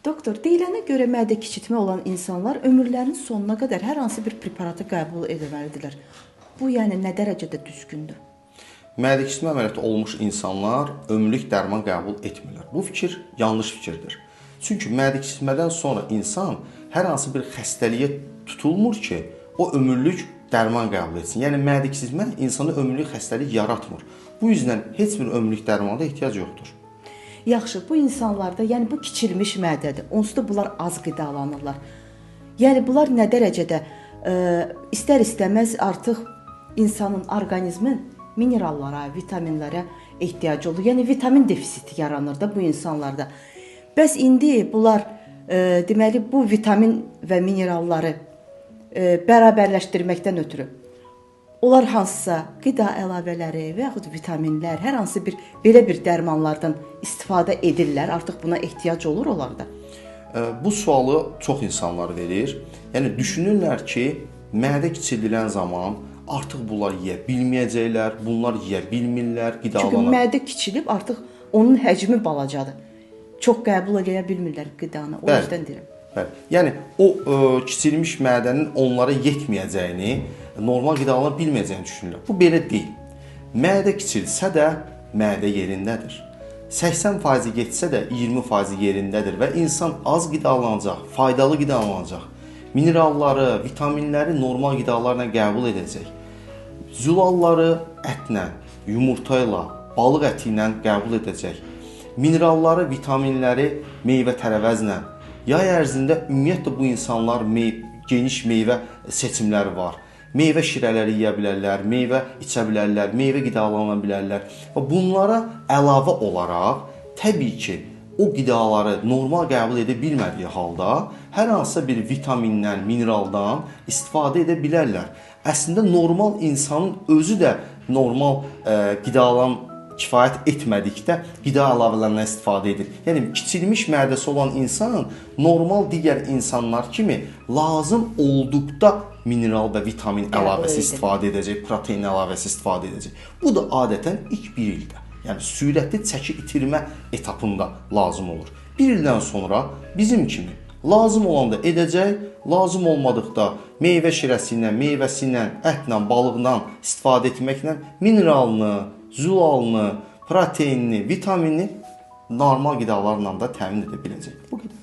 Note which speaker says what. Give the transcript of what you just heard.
Speaker 1: Doktor, deyilənə görə mədə kiçiltmə olan insanlar ömürlərinin sonuna qədər hər hansı bir preparatı qəbul etməlidirlər. Bu, yəni nə dərəcədə düzgündür?
Speaker 2: Mədə kiçiltmə əməliyyatı olmuş insanlar ömürlük dərman qəbul etmirlər. Bu fikir yanlış fikirdir. Çünki mədə kiçiltmədən sonra insan hər hansı bir xəstəliyə tutulmur ki, o ömürlük dərman qəbul etsin. Yəni mədə kiçiltmə insanda ömürlük xəstəlik yaratmır. Bu yüzdən heç bir ömürlük dərmana ehtiyac yoxdur.
Speaker 1: Yaxşı, bu insanlarda, yəni bu kiçilmiş mədədir. Onsuz da bunlar az qidalanırlar. Yəni bunlar nə dərəcədə istər-istəməz artıq insanın orqanizmin minerallara, vitaminlərə ehtiyacı olur. Yəni vitamin defisiti yaranır da bu insanlarda. Bəs indi bunlar deməli bu vitamin və mineralları bərabərləşdirməkdən ötürü onlar hansısa qida əlavələri və yaxud vitaminlər, hər hansı bir belə bir dərmanlardan istifadə edirlər, artıq buna ehtiyac olur onlarda?
Speaker 2: Bu sualı çox insanlar verir. Yəni düşünürlər ki, mədə kiçildilən zaman artıq bunlar yeyə bilməyəcəklər, bunlar yeyə bilmirlər, qidalanır.
Speaker 1: Çünki mədə kiçilib, artıq onun həcmi balacadır. Çox qəbul edə bilmirlər qidanı. O yüzdən deyirəm.
Speaker 2: Bəli. Yəni o kiçilmiş mədənin onlara yetməyəcəyini, normal qidalana bilməyəcəyini düşünürlər. Bu belə deyil. Mədə kiçilsə də mədə yerindədir. 80% getsə də 20% yerindədir və insan az qidalanacaq, faydalı qidalanacaq. Mineralları, vitaminləri normal qidalarla qəbul edəcək. Zülalları ətlə, yumurta ilə, balıq əti ilə qəbul edəcək. Mineralları, vitaminləri meyvə tərəvəzlə. Yay ərzində ümumiyyətlə bu insanlar geniş meyvə seçimləri var. Meyvə şirələri yeyə bilərlər, meyvə içə bilərlər, meyvə qidalana bilərlər. Və bunlara əlavə olaraq təbii ki, o qidaları normal qəbul edə bilmədiyi halda hər hansısa bir vitamindən, mineraldan istifadə edə bilərlər. Əslində normal insanın özü də normal qidalan kifayət etmədikdə qida əlavələrindən istifadə edir. Yəni kiçilmiş mədəsi olan insan normal digər insanlar kimi lazım olduqda mineral və vitamin əlavəsi istifadə edəcək, protein əlavəsi istifadə edəcək. Bu da adətən ilk bir ildə, yəni sürətli çəki itirmə etapında lazım olur. Bir ildən sonra bizim kimi lazım olanda edəcək, lazım olmadıqda meyvə şirəsi ilə, meyvəsi ilə, ətlə, balıqla istifadə etməklə mineralını, zülalını, proteinini, vitaminini normal qidalarla da təmin edə biləcək. Bu qədər.